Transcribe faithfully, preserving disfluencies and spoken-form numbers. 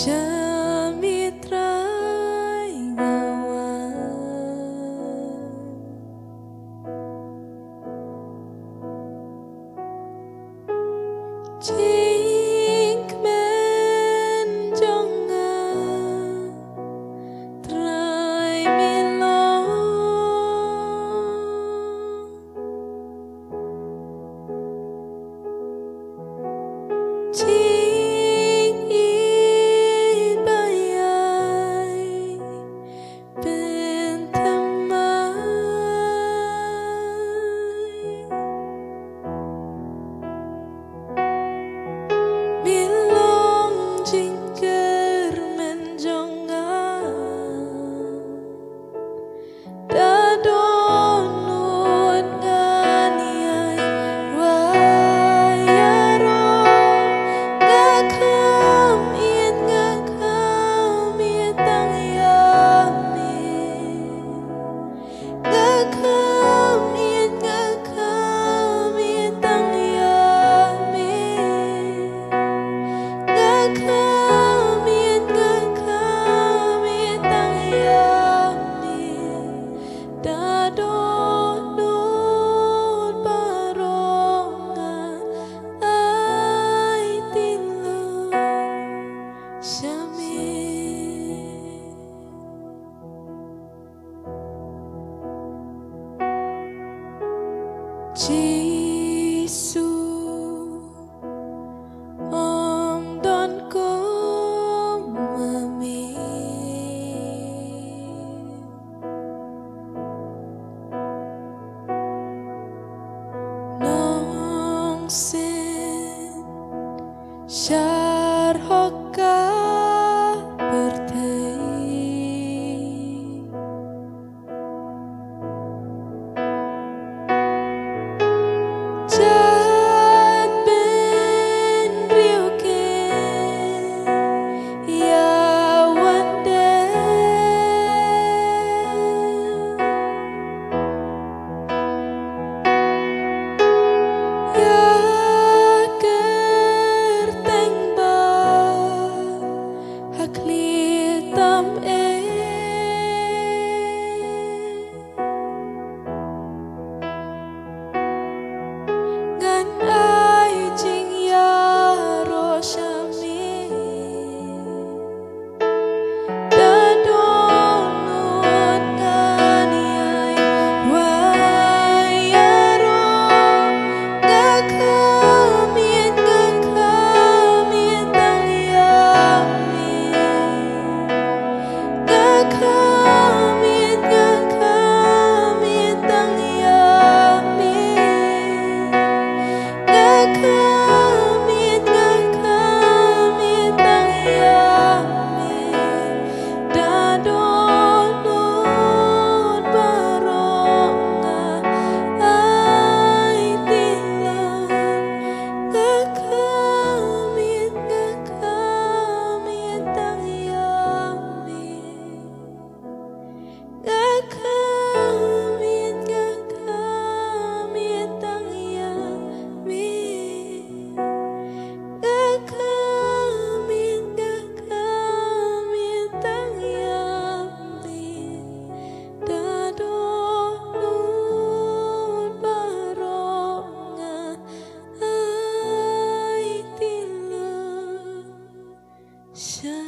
Sha me Trai nga wan. Jingkmen jong nga, Trai me long. Jingïeit ba ïai pynthymmai. Me long jingkyrmen jong nga. Da dohnud ngan ïai rwai ïaroh, nga kham ïeit, nga kham ïeit tang ïa me. Nga kham ïeit, nga kham ïeit tang ïa me. Nga kham ïeit, nga kham ïeit tang ïa me. Da dohnud baroh nga aiti lok sha me. Jisu, ym don kum ma me. Nongsienjahok ka pyrthei. Jait bynriew ki ïa wan dei. Ïa kyrteng ba ha khlieh tam eh. Ngan ai jingïaroh sha me. Da dohnud ngan ïai rwai ïaroh, nga kham ïeit, nga kham ïeit tang ïa me. Nga kham ïeit, nga kham ïeit tang ïa me. Nga kham ïeit, nga kham ïeit tang ïa me. Da dohnud baroh nga aiti lok. Nga kham ïeit, nga kham ïeit tang ïa me. Nga kham ïeit, nga kham ïeit tang ïa me. Nga kham ïeit, nga kham ïeit tang ïa me. Da dohnud baroh nga aiti lok sha